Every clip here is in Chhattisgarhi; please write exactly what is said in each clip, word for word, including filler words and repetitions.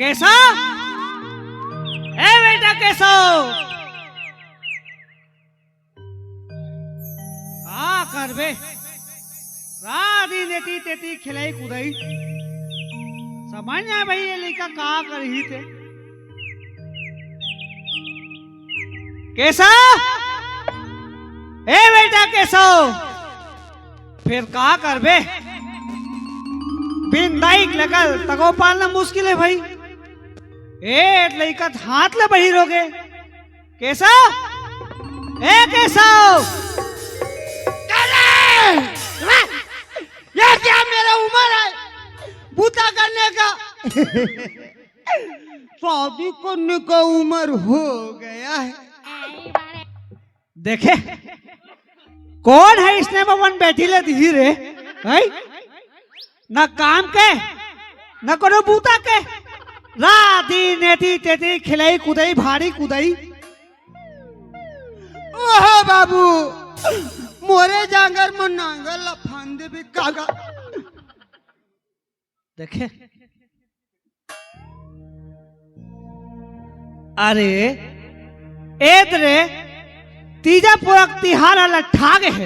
केशव, ए बेटा केशव, का करबे? रात दिन एती तेती खेलई कुदई। समझ ना भाई, ये लइका का करही ते। केशव, ए बेटा केशव, फेर का करबे? बिन दाई के लकल तको पालना मुश्किल हे भाई। ए लइका त हाथ ले बहिर होगे। केशव, ए केशव। अरे! ये क्या मेरा उम्र है बूता करने का? शादी करने का उम्र हो गया है। देखे, कोन हे इसने में अपन बेटी ले दिही रे? हैं? ना काम के, ना कोनो बूता के, रात दिन एती तेती खेलई कुदई, भारी कुदई। ओहो बाबू, मोरे जांगर म नांगर ला फांद देबे कागा। देखे, अरे, एद रे, तीजा पुरख तिहार ह लट्ठा गे हे।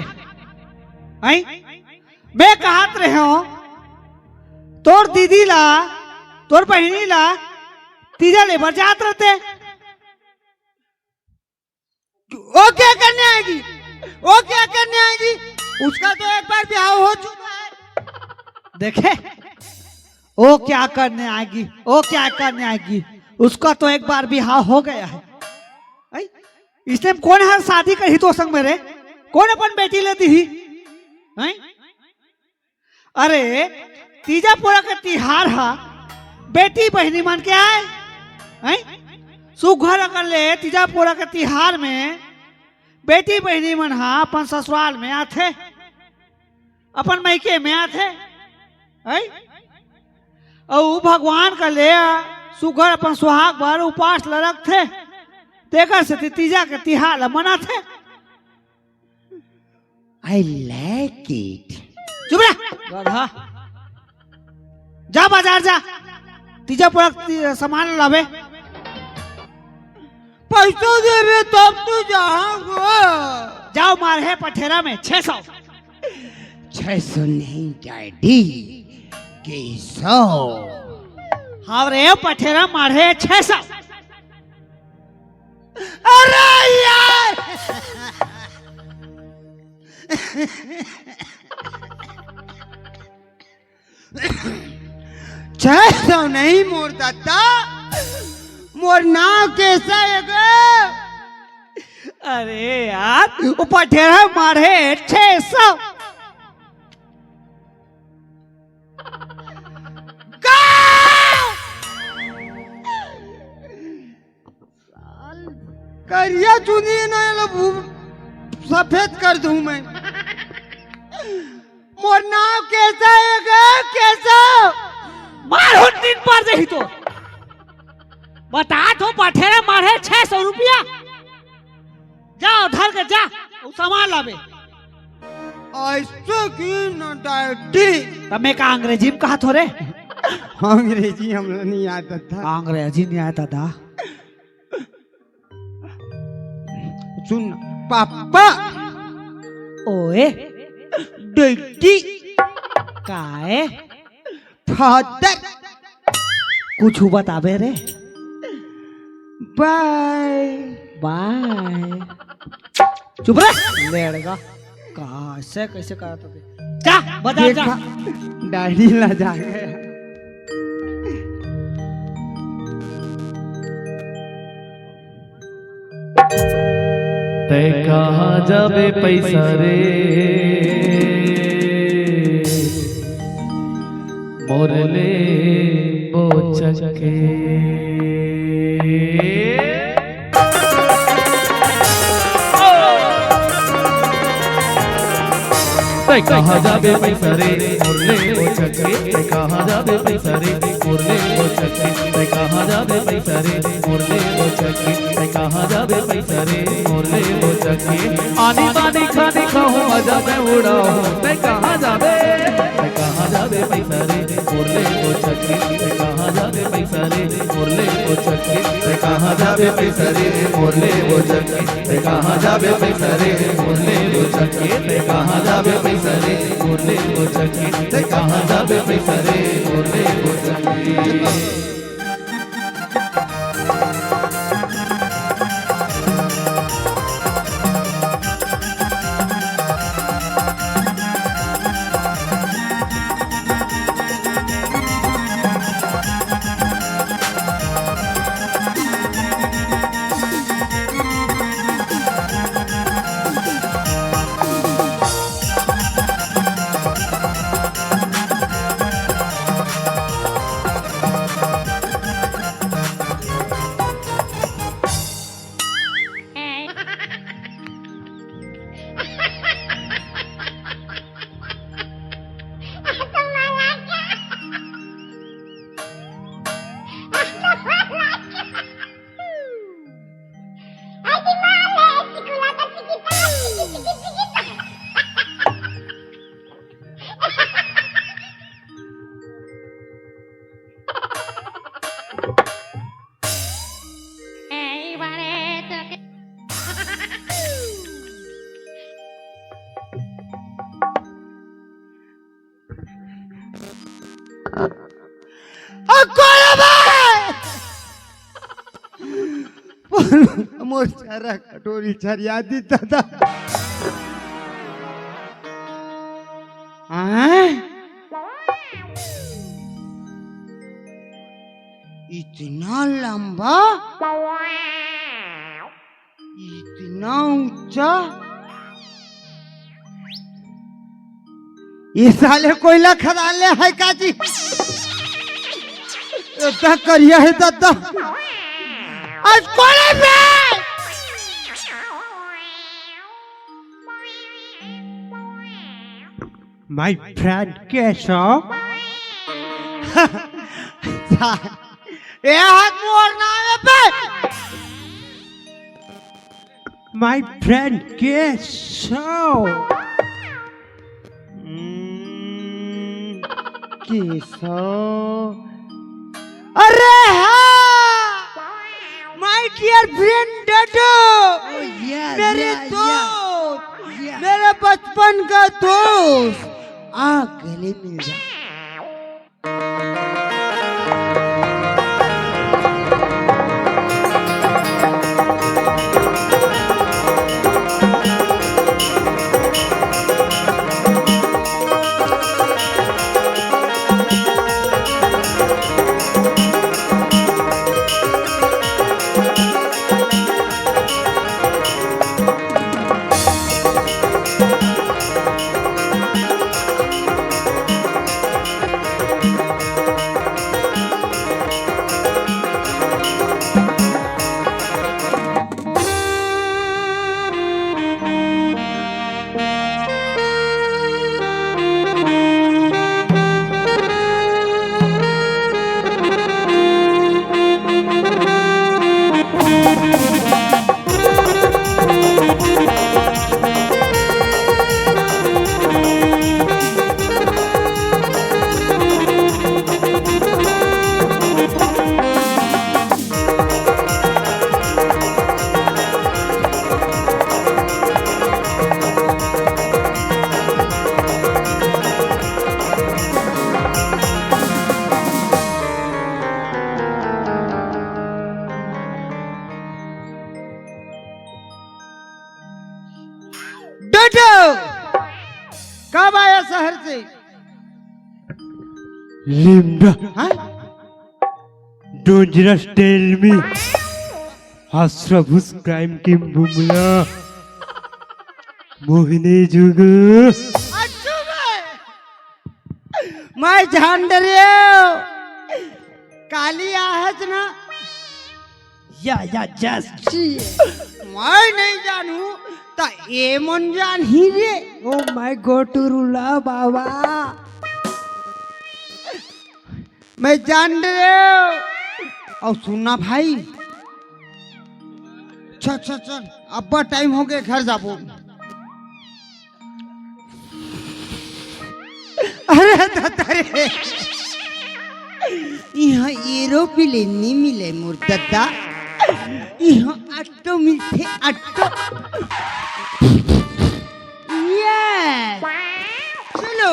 हैं? मैं कहत रहे हूँ, तोर दीदी ला, तोर बहिनी ला तीजा ले बर जात रहते। वो क्या करने आएगी? वो क्या करने आएगी? उसका तो एक बार ब्याह हो चुका है। देखे, वो क्या करने आएगी? वो क्या करने आएगी? उसका तो एक बार ब्याह हो गया है। हैं? इसने कोन हर शादी करही तो संग मेरे? कोन अपन बेटी ले दिही? हैं? अरे, तीजा पोरा के तिहार हा बेटी बहिनी मन के आय, हैं? सुघर अकन ले तीजा पोरा के तिहार में बेटी बहिनी मन हा अपन ससुराल में आथे, अपन मइके में आथे, हैं? अउ भगवान का ले सुघर अपन सुहाग बर उपास ल रखथे, तेकर सेती तीजा के तिहार ल मनाथे। I like it। चुप रह। गधा। जा बाजार जा, तीजा पोरा के सामान लाबे। पैसा देबे तब तो जाहूं। जाओ मार हे पठेरा में छह सौ। छह सौ नहीं डैडी, के सौ। हाँ रे पठेरा मार हे छह सौ। अरे यार, छह सौ नहीं मोर ददा, मोर नाव केशव हे गा। अरे यार, वो पठेरा मार हे छह सौ। का? करिया चुनी ना, ये लो भू-, सफेद कर दूं मैं। मोर नाव केशव हे गा, केशव। मार हो तीन पार जाही तो। बता तो पठेरा मार हे छह सौ रुपया। जा धर के जा, वो सामान लाबे। ऐसे की ना डैडी। तब मैं का अंग्रेजी में कहा थोरे? अंग्रेजी हमला नहीं आता था। अंग्रेजी नहीं आता था। सुन, पापा। ओए। डैडी। काय? फादर। कुछ बताबे रे। बाय। बाय। चुप रह। लेड़गा। कैसे, कैसे करत होते? जा, बता जा। देखा, डैडी ला जा गया। तै कहाँ जाबे पैसा रे, मोर ले बोचक के। तै कहाँ जाबे पैसा रे, मोर ले बोचक के। तै कहाँ जाबे पैसा रे, मोर ले बोचक के। तै कहाँ जाबे पैसा रे, मोर ले बोचक के। तै कहाँ जाबे पैसा रे, मोर ले बोचक के। आनी बानी खानी खाहूँ, मजा मैं उड़ाहूँ। तै कहाँ जाबे, तै कहाँ जाबे पैसा रे, मोर ले बोचक के। तै कहाँ जाबे पैसा रे, पैसा रे मोर ले वो चक्की, ते कहाँ जाबे पैसा रे मोर ले वो चक्की, ते कहाँ जाबे पैसा रे मोर ले वो चक्की, ते कहाँ जाबे पैसा रे मोर ले वो चक्की। अ, कोन बे? मोर चारा कटोरी छरिया दी दादा। हाँ? इतना लंबा, इतना ऊंचा। ये साले कोयला खदान ले हे का जी? इतना करिया हे दादा। आज कोने में? My friend Keshav. ए हाथ मोर नाम पे। My friend Keshav. हम्म, केशव। अरे हाँ! My dear friend डडो। Oh, yeah, मेरे yeah, दोस्त, yeah। मेरे बचपन का दोस्त। आ गले मिल जा। डटो। कब आया शहर से? लिमडा। हाँ? Don't just tell me। हसरभुस crime किम बुमला। मोहिनी जुगु। अच्छू बे। मैं जान डरेव। काली आहच ना। या, या, जस। मैं नहीं जानू, त ए मन जानही रे। Oh my God, टुरुला बाबा। मैं जान डरेव। अउ सुनना भाई। चल, चल, चल। अब्बड़ time होगे, घर जाबो। अरे दादा रे, इहाँ aeroplane नी मिले मोर दादा। अट्टो मिलथे, अट्टो। यस। चलो।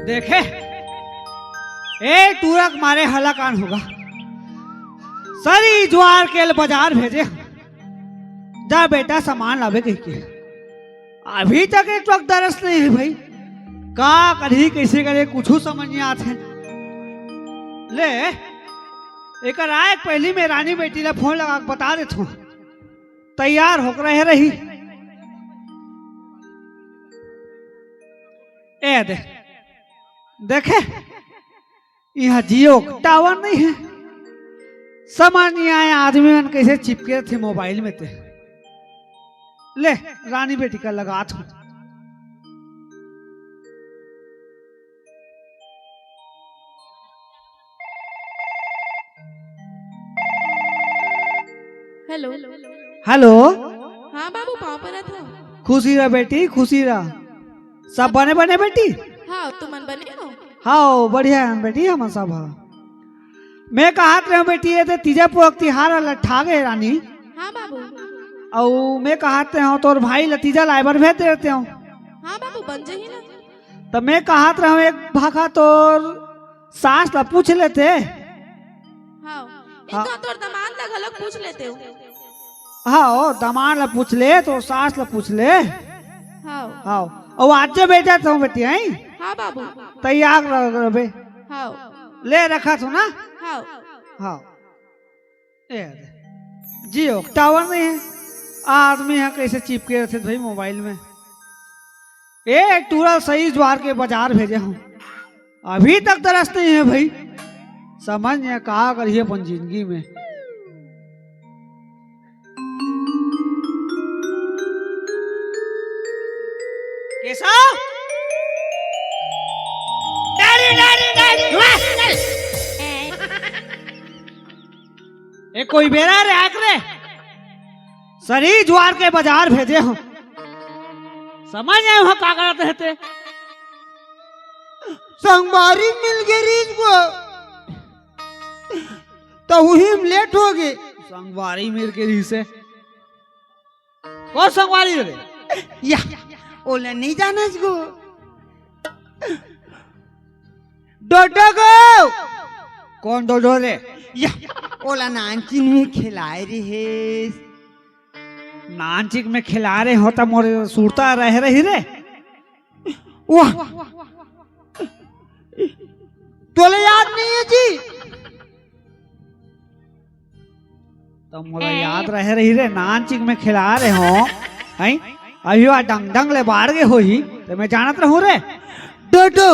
देखे, ए टूरा के मारे हलाकान होगे। सरी जुवार के ल बजार भेजे हंव, जा बेटा सामान लाबे कहिके। अभी तक एक टोक दरस नइ हे भई। का करही, कइसे करे, कुछू समझ नइ आत हे। ले, एकर आए के पहिली में रानी बेटी ला फोन लगा के बता देथंव, तैयार होके रहे रही। ए दे, देखे, इहां Jio के टावर नइ हे। समझ नइ आए आदमी मन कइसे चिपके रहिथे मोबाइल में ते। ले, रानी बेटी ला लगात हंव। हेलो। हेलो। हां बाबू, पांव परत हंव। खुशी रह बेटी, खुशी रह। सब बने बने बेटी? हां, तुमन बने हो? हां, बढ़िया हन बेटी, हमन सब ह। मैं कहत रहेंव बेटी, ए दे तीजा पुआ के तिहार ह लट्ठा गे रानी। हां बाबू। अउ मैं कहत रहेंव तोर भाई ला तीजा लाए बर भेज देतेंव। हां बाबू, बन जही ना। त मैं कहत रहेंव एक भाखा तोर सास ला पूछ लेते। हां। हां। एक तो तोर दमाद ला घलोक पूछ लेतेंव। हां, ओ दमाद ला पूछ ले, तोर सास ला पूछ ले। हां। हां। अउ आज जो बेटा तहूं बेटी, हैं? हां बाबू। तैयार रह, रहबे। हां। ले रखत हंव ना। हां। हां। ए, Jio टावर नइ हे। आदमी ह कइसे चिपके रहिथे भई मोबाइल में। ए टूरा ल सरी जुवार के बजार भेजे हंव, अभी तक दरस नइ हे भई। समझ नइ आय का करही अपन जिनगी में। Keshav! Daddy, daddy, daddy, daddy. ए कोई बेरा रे, आके रे। सरी जुवार के बजार भेजे हंव। समझ नइ आय का करत हे ते। संगवारी मिल गे रिहिस गो। त उही में लेट होगे। संगवारी मिल गे रिहिसे। कोन संगवारी रे? या, ओला नइ जानस गो। डोडो गो। कोन डोडो रे? या, ओला नानचिन में खेलाए रिहिस। नानचिन में खेलाए रहे हों त मोर सुरता रहे रही रे। वाह, तोला याद नइ हे जी? त मोला याद रहे रही रे, नानचिन में खेलाए रहे हों, हैं? अभी वो डंग डंग ले बाढ़ गे होही, त मैं जानत रहूं रे। डोडो।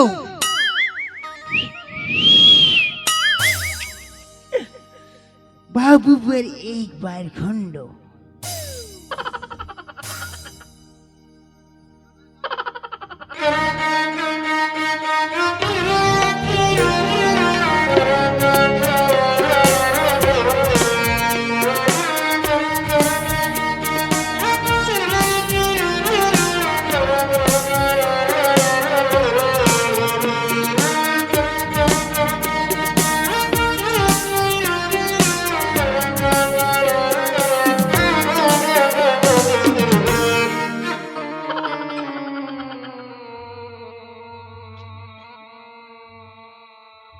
बाबू बर एक बार खंडो।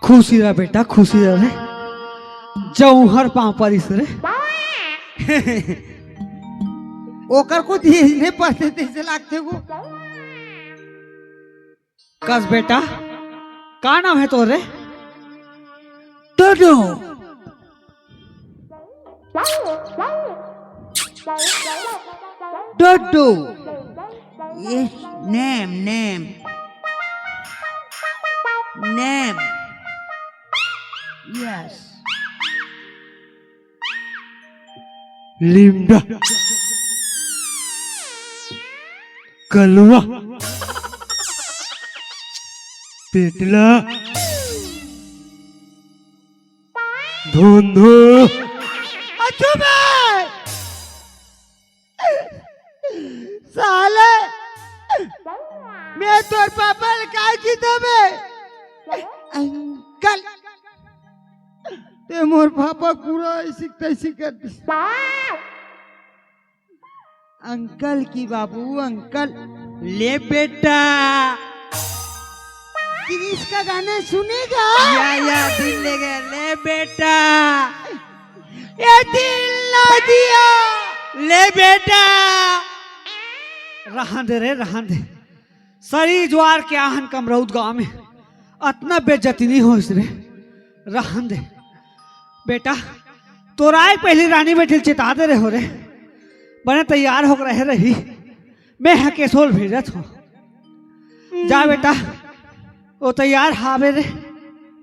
खुशी रह बेटा, खुशी रह रे। जौहर पांव परिस रे। ओकर को धीरे नहीं पड़ते तैसे लागथे वो। कस बेटा, का नाम हे तोर रे? डोडो। डोडो। Yes, name, name. Name. Yes. Limda. कलवा। पेटला। धोंधो। अचू बे! साले, मैं तोर पापा ल काय किथों बे? अंकल। ते मोर पापा पूरा ऐसी तैसी कर दिस। अंकल की बाबू, अंकल। ले बेटा। क्रिश का गाना सुनेगा? या, या, दिल ले गया। ले बेटा। ये दिल ना दिया। ले बेटा। रहन दे रे, रहन दे। सरी जुवार के आहन कमरौद गांव में अतना बेइज्जती नहीं होइस रे। रहन दे। बेटा, तोर आय पहली रानी बेटी ल चिता दे रहे हों रे। बने तैयार होके रहे रही। मैं ह केसोल भेजत हों। जा बेटा, वो तैयार हावे रे।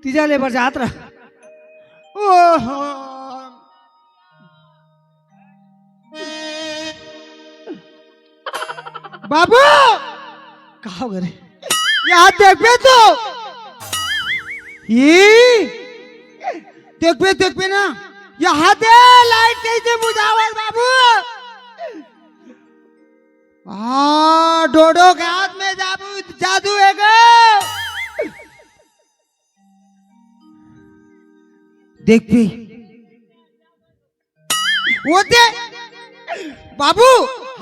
तीजा ले बर जात रह। ओहो। बाबू! का हो गे रे? यहाँ देखबे तो। ये देखबे, देखबे ना। यहाँ दे, लाइट कैसे बुझावल बाबू? हाँ, डोडो के हाथ में जादू, जादू हे गे। देखबे। वो दे, बाबू,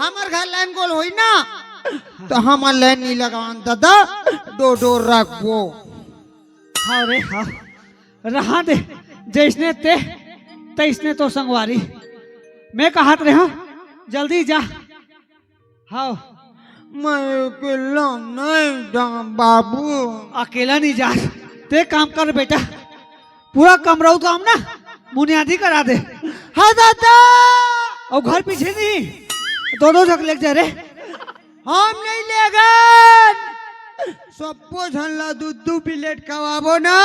हमर घर लाइन गोल होई ना, तो हमन लाइन नहीं लगावन दादा, डोडो रखबो। हाँ रे, हाँ। रहा दे, जैसने ते, तैसने तो संगवारी। मैं कहत रहे हों, जल्दी जा। हाँ। मैं अकेला नहीं जाऊँ बाबू। अकेला नहीं जा। ते काम कर बेटा, पूरा कमरौद गांव ना बुनियादी करा दे। हाँ दादा। अउ घर पीछे नहीं, दो दो झक लेके जा रे। हम नहीं लेगन। सबो झन ला दू दू प्लेट खवाबो ना,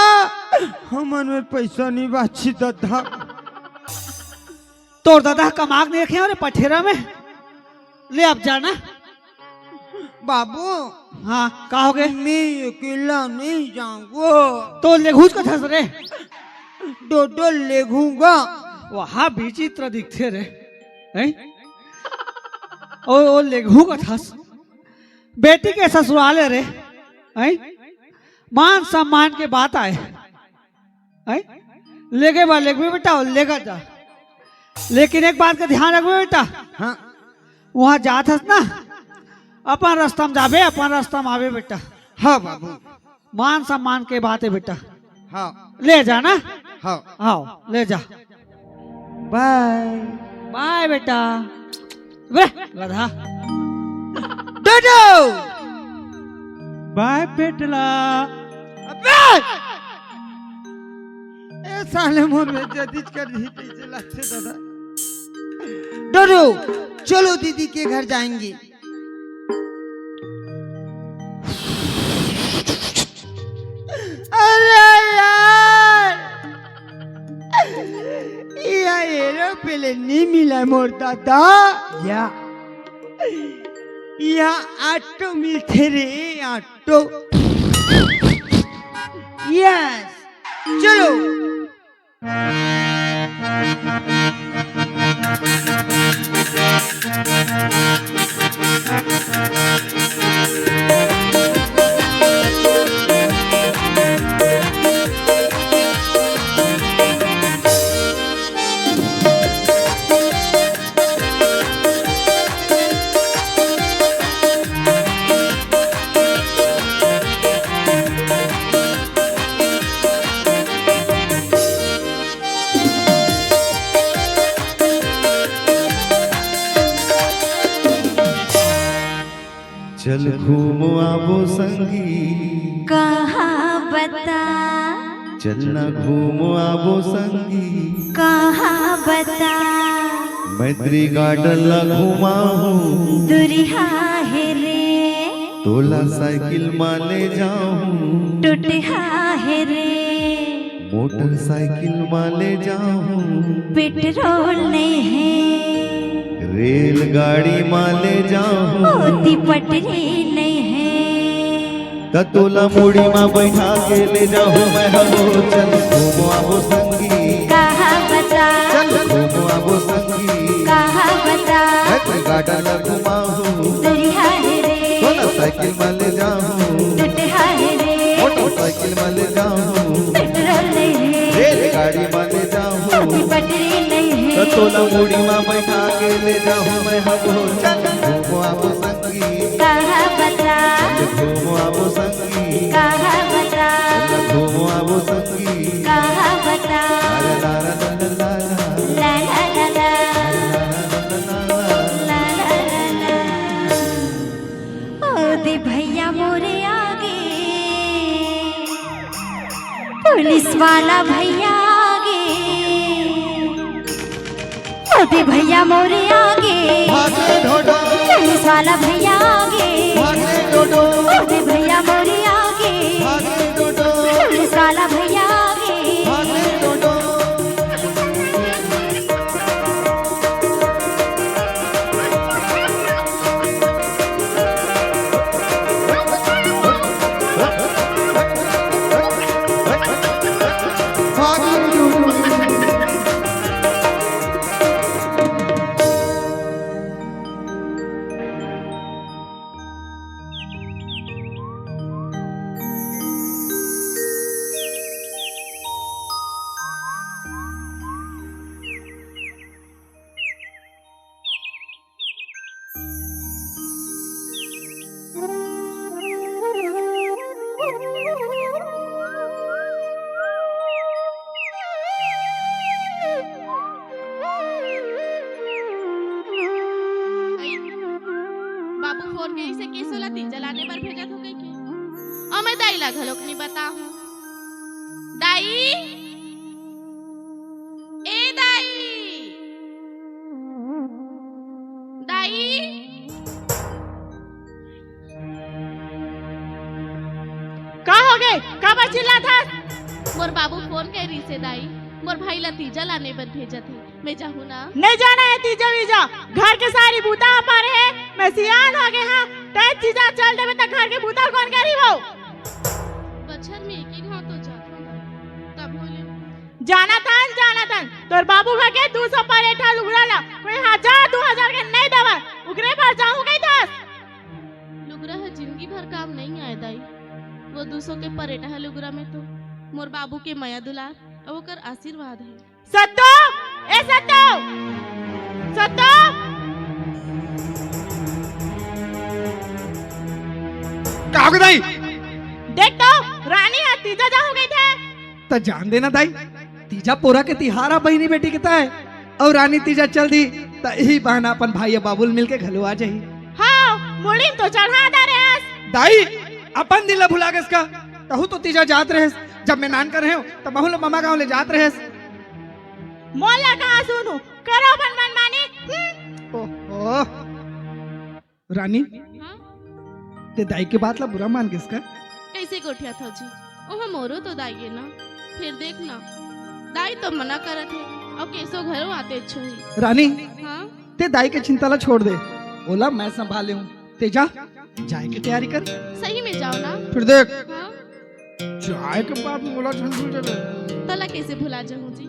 हमन में पैसा नहीं बाची दादा। तोर दादा ह कमा के नहीं रखे हे रे पठेरा में। ले अब जाना। बाबू। हाँ, का हो गे? मैं अकेला नहीं जाऊंगा। तो लेघूच कथस रे। डोडो लेघूंगा। वहाँ विचित्र दिखथे रे। हैं? ओ, ओ लेघू कथस। बेटी के ससुराल हे रे। हैं? मान सम्मान के बात आय। हैं? लेगे बा, लेगबे बेटा, लेगा जा। लेकिन एक बात का ध्यान रखबे बेटा। हाँ। वहाँ जात हस ना, अपन रास्ता में जाबे, अपन रास्ता में आबे बेटा। हाँ बाबू। मान सम्मान के बात हे बेटा। हाँ। ले जा ना। हाँ। आओ, ले जा। बाय। बाय बेटा। बे, गधा। डोडो। बाय पेटला। अबे! ए साले मोर बेइज्जती कर दी, कैसे लगथे दादा। डोडो, चलो दीदी के घर जाएंगे। अरे यार, ये एरोप्लेन नहीं मिला मोर दादा। या, या ऑटो मिलथे रे, ऑटो। यस, चलो। चल घूम आबो संगी। कहाँ बता। चलना घूम आबो संगी। कहाँ बता? मैत्री गार्डन ला घुमाहूँ। दुरिहा हे रे। तोला साइकिल मा ले जाहूँ। टुटिहा हे रे। मोटरसाइकिल मा ले जाहूँ। पेट्रोल नहीं है। रेलगाड़ी मा ले जाहूँ। ओती पटरी नहीं है। त तोला मुड़ी मा बैठा के ले जाहूँ मैं हबो। चल घूम आबो संगी। कहाँ बता? चल घूम आबो संगी। कहाँ बता? मैत्री गार्डन ला घुमाहूँ। दुरिहा हे रे। तोला साइकिल मा ले जाहूँ। टुटिहा हे रे। मोटरसाइकिल मा ले जाहूँ। पेट्रोल नहीं है। रेलगाड़ी मा ले जाहूँ। पटरी नहीं है। त तोला मुड़ी मा बैठा के ले जाहूँ मैं हबो। चल घूम आबो संगी। कहाँ बता? चल घूम आबो संगी। कहाँ बता? चल घूम आबो संगी। कहाँ बता? ला ला ला ला ला ला। ला ला ला ला। ला ला ला ला। ओ दे भैया मोरे आगे, पुलिस वाला भैया आगे। ओ दे भैया मोरे आगे, भागे ढोढो। पुलिस वाला भैया आगे। भागे ढोढो। ओ दे भैया मोरे आगे, भागे ढोढो। पुलिस वाला भैया आगे। भागे ढोढो। बाबू फोन करिस हे, केसो ला तीजा लाने बर भेजत हो कहिके। अउ मैं दाई ला घलोक नइ बताहूँ। दाई, ए दाई, दाई। का होगे? काबर चिल्लात हस? मोर बाबू फोन करे रिहिसे दाई, मोर भाई ला तीजा लाने बर भेजत हे, मैं जाहूँ ना? नइ जाना हे तीजा वीजा, घर के सारी बूता ह परे हे, मैं सियान होगे हँव, तैं तीजा चल देबे त घर के बूता कोन करही वो? बछर में एक ही घांव तो जाथों ना, तभो ले। जानत हन, जानत हन, तोर बाबू घर के दू सौ परेठा लुगरा ला कोई हजार दू हजार के नइ देवय, ओकरे बर जाहूँ कहिथस। लुगरा ह जिनगी भर काम नइ आय दाई, वो दू सौ के परेठा ह लुगरा में तो मोर बाबू के मया दुलार अउ ओकर आशीर्वाद हे। सत्तो, ए सत्तो, सत्तो। का होगे दाई? देख तो, रानी ह तीजा जाहूँ कहिथे। त जान देना दाई, तीजा पोरा के तिहार ह बहिनी बेटी के तय, अउ रानी तीजा चल दिही, त इही बहाना अपन भाई अउ बाबू ल मिलके घलो आ जाही। हाँ, मुड़ी म तो चढ़ा डारे हस। दाई, अपन दिन ला भुला गेस का? तहूँ तो तीजा जात रहेस, जब मैं नानकन रहेंव, त महूँ ल ममा गाँव ले जात रहेस। मोर ला कहाँ सुनहूँ, करो अपन मनमानी। हम्म। ओहो। रानी, हाँ? तैं दाई के बात ला बुरा मान गेस का? कइसे गोठियाथव जी? ओह मोरो तो दाई हे ना। फेर देख ना, दाई तो मना करत हे, अउ केसो घरो आतेच होही। रानी, हाँ? तैं दाई के चिंता ला छोड़ दे, ओला मैं संभाल लेहूँ। तैं जा, जाय के तैयारी कर। सही में जाव ना। फेर देख, हाँ? जाय के बाद मोला झन भूल जाबे। तोला कइसे भुला जाहूँ जी?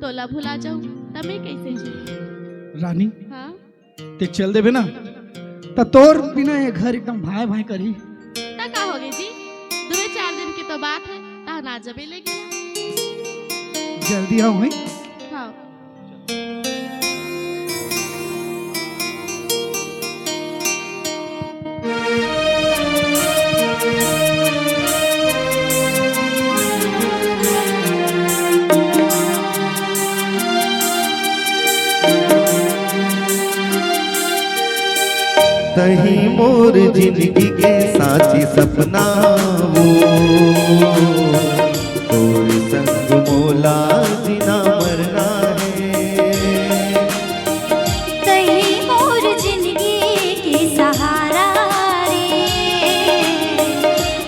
तोला भुला जाहूँ, त मैं कइसे जीहूँ? रानी, हाँ? तैं चल देबे ना, त तोर बिना ये घर एकदम भांय भांय करही। त का होगे जी, दुए चार दिन के तो बात हे, तहन आ जाबे लेगे। जल्दी आव, हैं? हाँ। तहीं मोर जिंदगी के साँची सपना वो, तोर संग मोला जीना मरना हे। तहीं मोर जिंदगी के सहारा रे,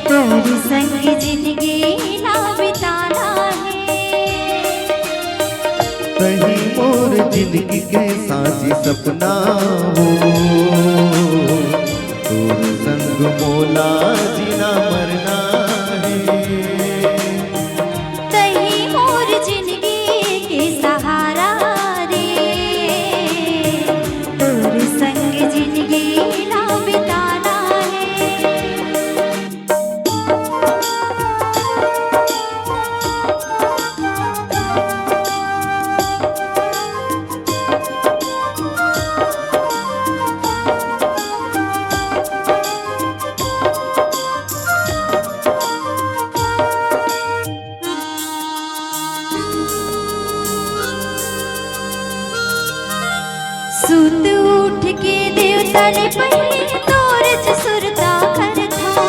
तोर संग जिंदगी ला बिताना हे। तहीं मोर जिंदगी के साँची सपना वो, तोर संग मोला जीना मरना हे। तहीं मोर जिंदगी के सहारा रे, तोर संग जिंदगी ला बिताना हे। सुत उठ के देवता ले पहिले तोर च सुरता करथौं।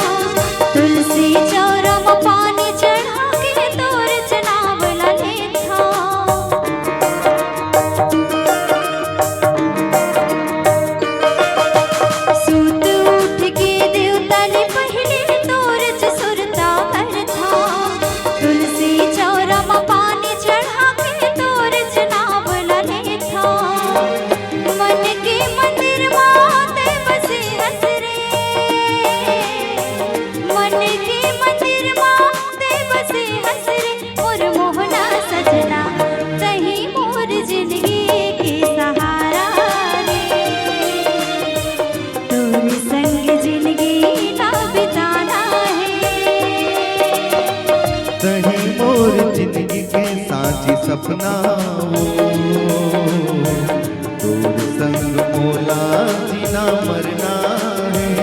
तुलसी चौरा म पानी चढ़ा के तोर च नाम ल लेथौं। सुत उठ के देवता ले पहिले तोर च सुरता करथौं। तुलसी चौरा म पानी चढ़ा के तोर च नाम ल लेथौं। मन के मंदिर म तैं बसे हस रे, मन के मंदिर म तैं बसे हस रे, मोर मोहना सजना, तहीं मोर जिंदगी के सहारा रे। तोर संग जिंदगी ला बिताना हे। तहीं मोर जिंदगी के साँची सपना वो, तोर संग मोला जीना मरना हे।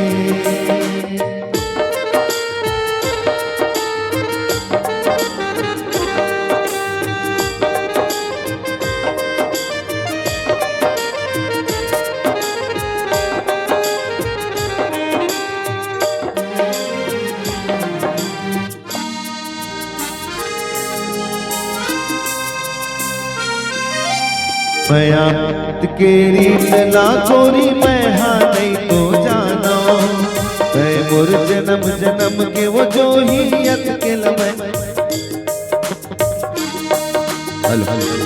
मया के रीत ला गोरी मैं हा नहीं तो जानो, तैं मोर जन्म जन्म के वो जोही अतके ल मैं। Hello, hello.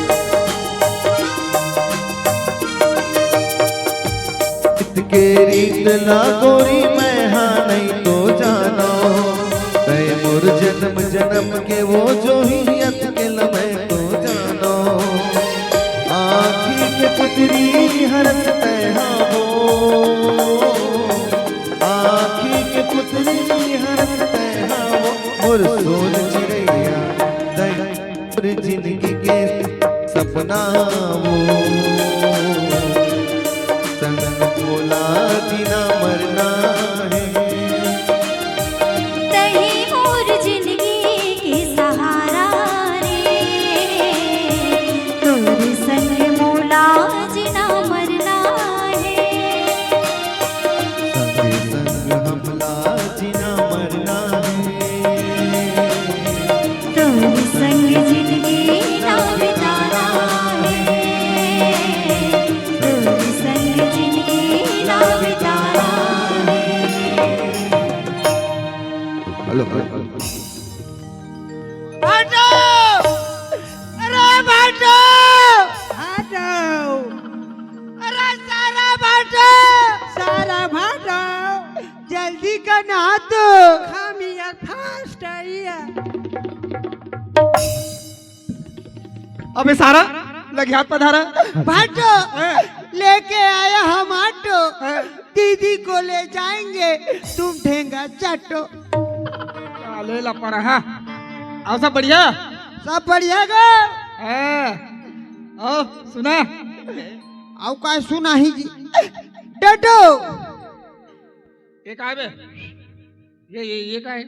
के रीत ला गोरी मैं हा नहीं तो जानो, तैं मोर जन्म जन्म के वो जोही अतके ल मैं तो जानो। आँखी के पुतरी हरस तैं हा वो, आँखी के पुतरी हरस तैं हा वो, मोर सोन चिरैया तैं मोर जिंदगी के सपना वो, संग मोला जीना मरना हे। तहीं मोर जिंदगी के सहारा रे, तोर संग मोला जीना मरना हे। संगे संग हमला जीना मरना हे। तोर संग जिंदगी ला बिताना हे, तोर संग जिंदगी ला बिताना हे। Hello, hello, hello. भाटो! अरे भाटो! भाटो! अरे सारा भाटो! सारा भाटो! जल्दी कर ना तो। Come here, fast here. अबे सारा, लगियात पधारा। भाटो, हैं? लेके आया हम ऑटो। हैं? दीदी को ले जाएंगे, तुम ठेंगा चाटो। चाले ला पड़ा, हाँ। अउ सब बढ़िया? सब बढ़िया गा। हैं। अउ सुना? अउ का सुनाही जी? डडो। ये का हे बे? ये, ये, ये का हे?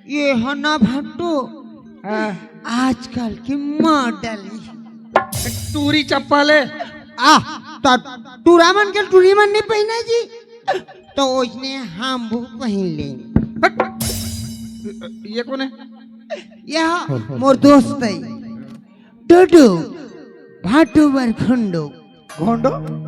ये हे ना भाटो, हाँ। आजकल के मॉडल हे। टूरी चप्पल हे। आ, त टूरा मन के टूरी मन नहीं पहिने जी। तो ओइसने हम भी पहिन लेन। हट! ये कोन हे? यह मोर दोस्त हे, डोडो, भाटो बर घोंडो। घोंडो?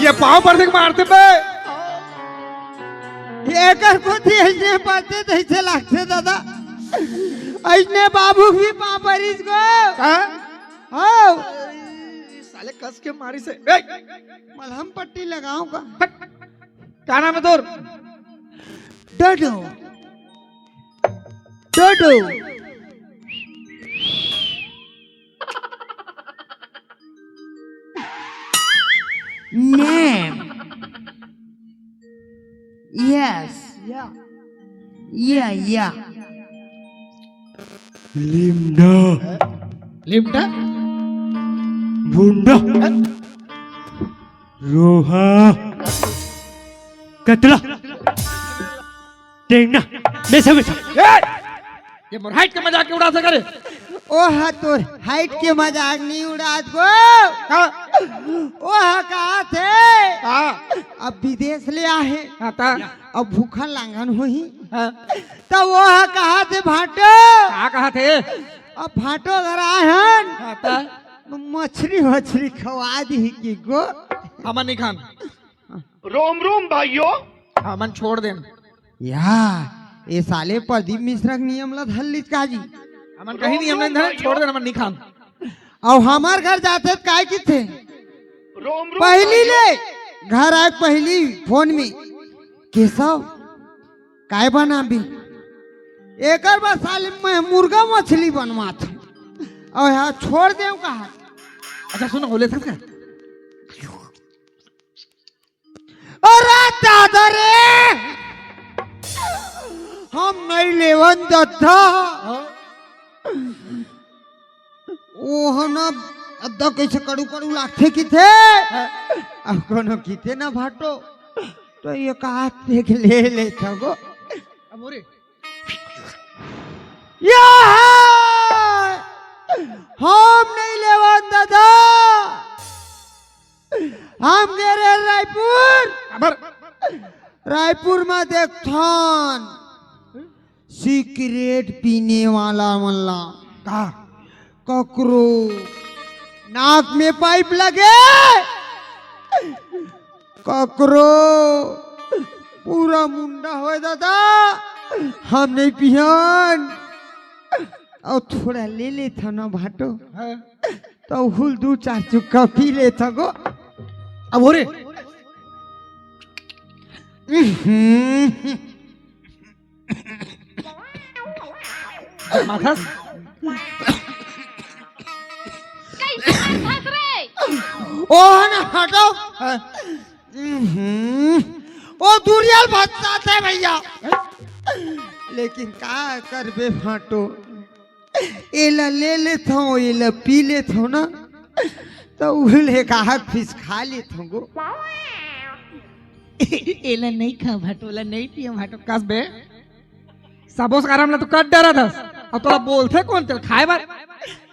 ये पाँव पर देख मारते बे। एकर कोती अइसने पाते तइसे लागथे दादा। अइसने बाबू भी पाँव परिस गो। का? हाँ। साले कस के मारिस हे। ए! मलहम पट्टी लगाऊं का? हट। का नाम हे तोर? डोडो। डोडो। Name. Yes. या। या, या। लिमडा। लिमडा? भुंडा। रोहा। कतला। टेंगना। मेसा, मेसा। ए! ये मोर height के मजाक के उड़ात हे का रे? ओ हा, तोर height के मजाक नहीं उड़ात गो। का? ओ हा, कहाथे? का? अब विदेश ले आहे। हाँ, ता? अब भूखा लांघन होही। हाँ। त ओ हा, कहाथे भाटो? का कहाथे? अब भाटो घर आए हन। हाँ, ता? मछरी, मछरी खवा दी कि गो। हमन नहीं खान। रोम रोम भाइयों। हमन छोड़ देन। या, ए साले प्रदीप मिश्रा के नियम ला धर लिस का जी। हमन कहीं नियम नहीं धरे, छोड़ देन, हमन नहीं खान। अउ हमर घर जाथे त काय किथे? रोम रोम पहली भाइयों। ले घर आए पहली phone में, "केशव, काय बनाबी?" एकर बर साले मैं मुर्गा मछली बनवात हूँ। अउ हाँ, छोड़ देव कहा। अच्छा सुनो, बोले था क्या? अरे दादा रे, हम नहीं लेवन दद्दा। हाँ? ओ ह ना, अद्दा कैसे कड़ू कड़ू लागथे किथे। हाँ? अब कोनो किथे ना भाटो, तो ये कहा देख ले ले थगो। अब हो रे। या है! हम नहीं लेवन दादा। हम गे रहे रायपुर। काबर? रायपुर में देखथन सिगरेट पीने वाला मन ला। का? ककरो नाक में pipe लगे, ककरो पूरा मुंडा होय दादा, हम नहीं पियन। अउ थोड़ा ले लेथन ना भाटो। हाँ। त हुल दू चार चुक्का पी लेथन गो। अब हो रे। उहुं। माथस। कैसे माथस रे? ओ ना हटो। हाँ। उहुं। ओ दूरियल भत्ता थे भैया। लेकिन का करबे भाटो, एला ले लेथव, एला पी लेथव ना, त उहले कहा फिस खा लेथव गो। एला नहीं खा भाटो, एला नहीं पियो भाटो। कस बे? सबोस आराम ला तो कट डरत हस। अब तोला बोलथे कोन तेल खाए बर?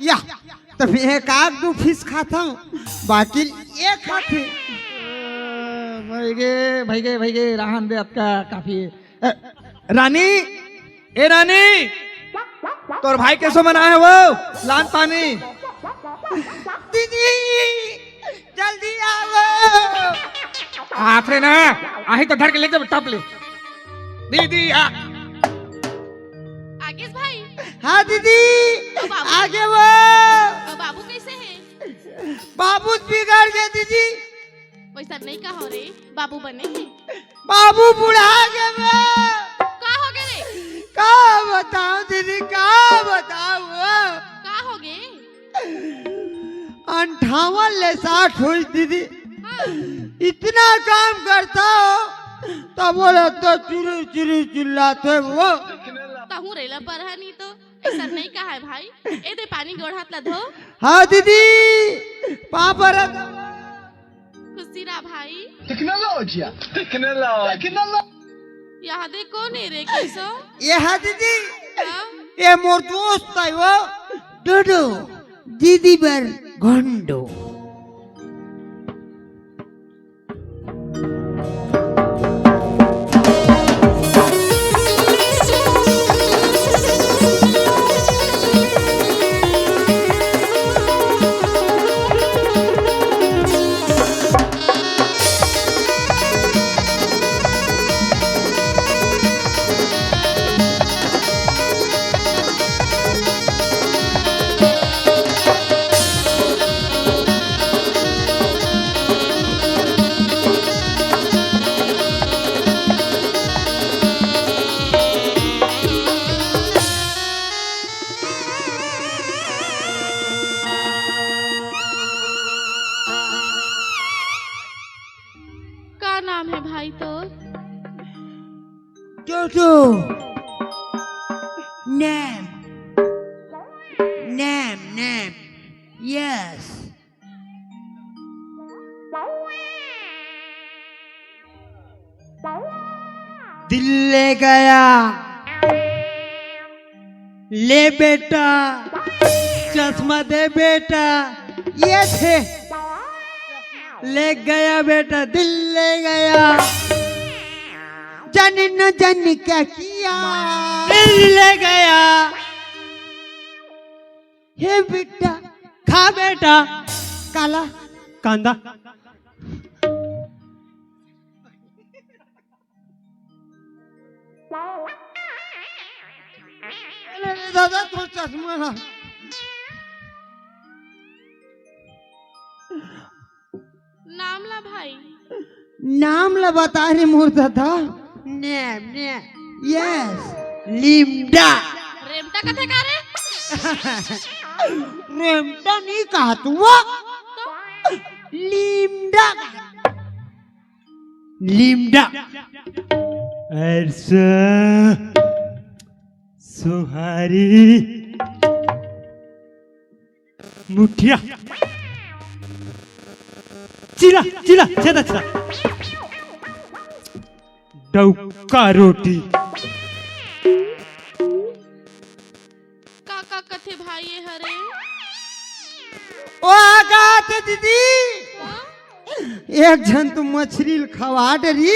या, त मैं एक आध दू फिस खाथव, बाकी ये खाथे। भइगे, भइगे, भइगे, रहन दे, अतका काफी हे। ए, रानी, ए रानी, तोर भाई केसो मन आए हे वो, लान पानी। दीदी, जल्दी आओ। आथे ना, आही तो धर के ले जा टप ले। दीदी आ। आगेस भाई। हाँ दीदी, अउ बाबू? आगे वो। अउ बाबू कैसे हे? बाबू बिगड़ गए दीदी। वैसा नहीं कहो रे, बाबू बने हे। बाबू बुढ़ा गए वो। का हो गए रे? का बताओ दीदी, का बताओ वो? का हो गए? अंठावन ले साठ होई दीदी। हाँ। इतना काम करता हो, तब बोला तो चुरू चुरू चिल्लाते वो। तहूँ रेला परहा नहीं तो। अइसन नहीं कहा है भाई। ए दे पानी गोड़ हाथ ला धो। हाँ दीदी, पाँव परत। खुशी रहा भाई। Tecnologia, tecnologia, tecnologia। यहाँ दे कोन हे रे केसो? ये हा दीदी, हाँ? ये मोर दोस्त आय वो, डोडो, दीदी बर घोंडो। का नाम है भाई तोर? टोटो। नाम। नाम, नाम। Yes। दिल ले गया। ले बेटा, चश्मा दे बेटा। ये थे। ले गया बेटा, दिल ले गया। जाने न जाने क्या किया। दिल ले गया। हे बेटा। खा बेटा। काला। कांदा। अरे दादा, तोर चश्मा ला। नाम ला भाई। नाम ला बता रे मोर दादा। नाम, नाम। Yes। लिमडा। रेमटा कथे का रे? रेमटा नहीं कहा तू वो। तो? लिमडा। लिमडा। अरसा। सोहारी। मुठिया। चिला, चिला, छेदा, छेदा। डौका रोटी। का, का कथे भाई ये हरे? ओ, आ का आथे दीदी? हाँ? एक झन तो मछरी ल खवा डरी,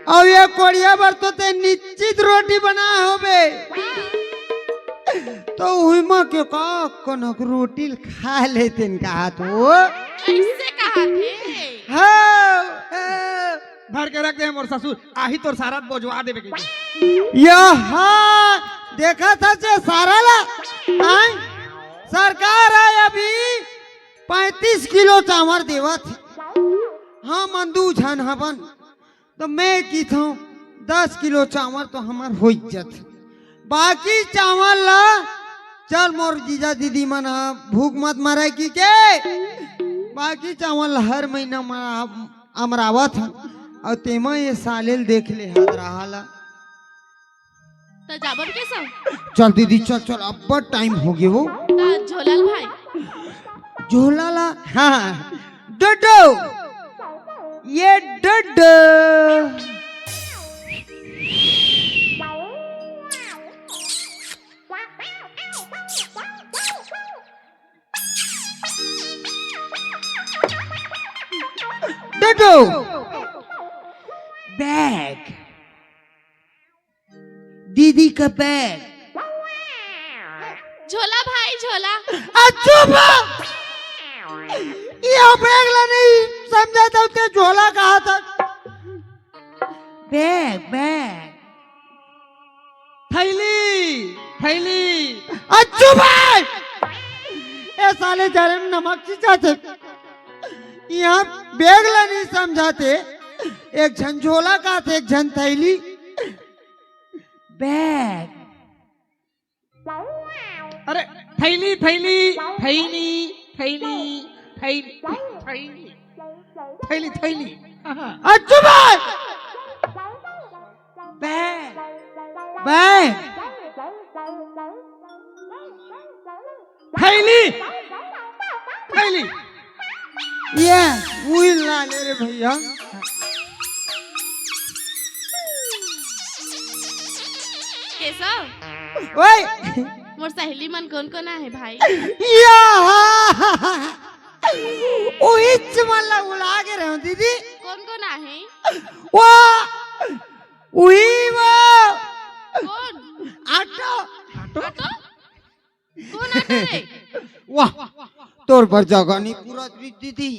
अउ ये कोड़िया बर तो ते निश्चित रोटी बनाए होबे। तो उही म के का कनक रोटी ल खा लेतेन कहा तो। ऐसे कहा थे? हाँ, हाँ। भर के रख दे मोर ससुर, आही तोर सारा बोझवा देबे के। यहा देखा था जे सारा ला, आय? सरकार आय अभी पैंतीस किलो चावल देवत हे। हमन दू झन हवन, तो मैं किथों दस किलो चावल तो हमर हो जत। बाकी चावल ला चल मोर जीजा दीदी मन ह भूख मत मरे की के, बाकी चावल ला हर महीना म अमरावत हन, अउ तेमा ये साले ल देख ले हदरहा ला। त जाबन के सब? चल दीदी, चल, चल, अब्बड़ टाइम हो गे वो। त झोला ल भाई। झोला ला, हाँ, डोडो, ये डोडो। डोडो। बैग। दीदी का बैग। झोला भाई, झोला। आ, चुप! ये बैग ला नहीं समझा था, ते झोला कहा था। Bag, bag. थैली, थैली। आ, चुप है! ए साले, जरे में नमक चिचाथे। यहाँ बैग ला नहीं समझाते। एक झन झोला कहाथे, एक झन थैली। बैग। अरे, थैली, थैली, थैली, थैली, थैली, थैली, थैली, थैली। हाँ, हाँ। आ, चुप है! Bag, bag. खैली, खैली। ये उही ला ले रे भैया। केशव, ओए। मोर सहेली मन कोन कोन आहे भाई? या। उहीच मन ला उला के रहो दीदी। कोन कोन आहे? वो, उही वो। कोन? ऑटो। ऑटो? कोन ऑटो रे? वाह, तोर बर जगह नहीं पूरा दीदी।